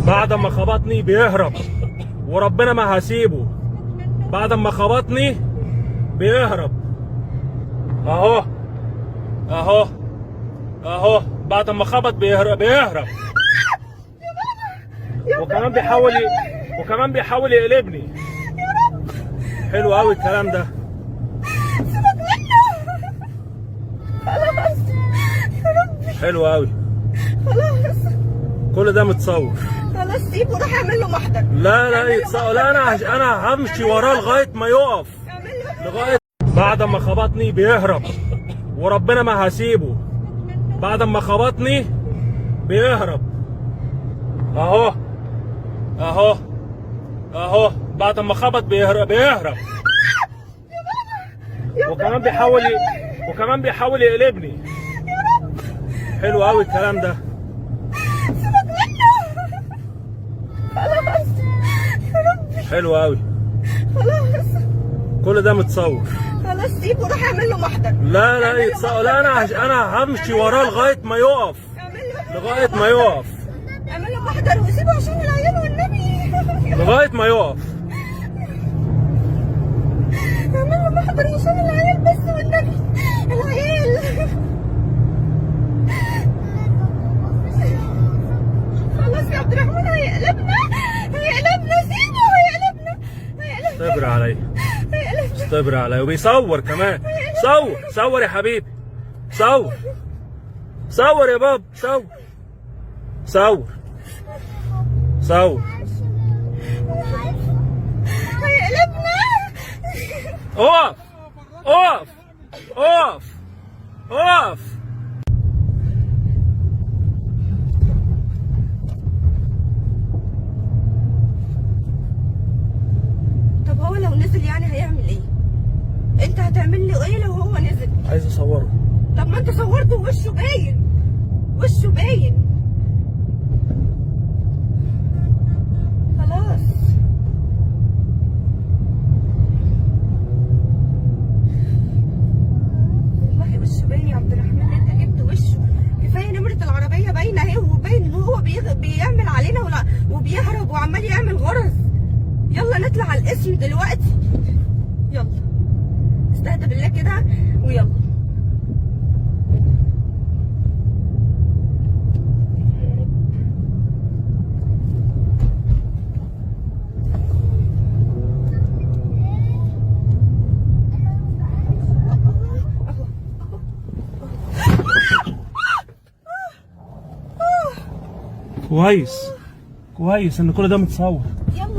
بعد ما خبطني بيهرب، وربنا ما هسيبه. بعد ما خبطني بيهرب. اهو اهو اهو، بعد ما خبط بيهرب بيهرب. وكمان بيحاول وكمان بيحاول يقلبني. حلو قوي الكلام ده. سيبك منه خلاص يا ربي. حلو قوي. خلاص. كل ده متصور. خلاص سيبه، روح اعمل له محضر. لا لا يتصور، لا انا همشي وراه لغاية ما يقف. اعمل له. لغاية بعد ما خبطني بيهرب، وربنا ما هسيبه. بعد ما خبطني بيهرب. اهو اهو اهو، بعد ما خبط بيهرب بيهرب. وكمان بيحاول وكمان بيحاول يقلبني. حلو قوي الكلام ده. سيبك منه خلاص يا ربي. حلو قوي. خلاص. كل ده متصور. خلاص سيبه، روح اعمل له محضر. لا لا يتصور، لا انا همشي وراه لغاية ما يقف. اعمل له. لغاية ما يقف. اعمل له محضر وسيبه عشان العيال والنبي. لغاية ما يقف. اعمل له محضر عشان العيال بس والنبي، العيال. خلاص يا عبد الرحمن، هيقلبنا هيقلبنا، سيبه هيقلبنا هيقلبنا. اصبر عليا. هيقلبنا. اصبر عليا، وبيصور كمان. صور صور يا حبيبي، صور صور يا بابا، صور صور صور. هيقلبنا. اقف اقف اقف اقف. طب هو لو نزل يعني هيعمل ايه؟ انت هتعمل له ايه لو هو نزل؟ عايز اصوره. طب ما انت صورته وشه باين، وشه باين. خلاص والله وشه باين يا عبد الرحمن، انت جبت وشه. كفاية نمره العربية باينة اهي، وباين ان هو بيعمل علينا وبيهرب وعمال يعمل غرز. يلا نطلع على الاسم دلوقتي، يلا استهدى بالله كده ويلا. كويس كويس ان كل ده متصور. يلا.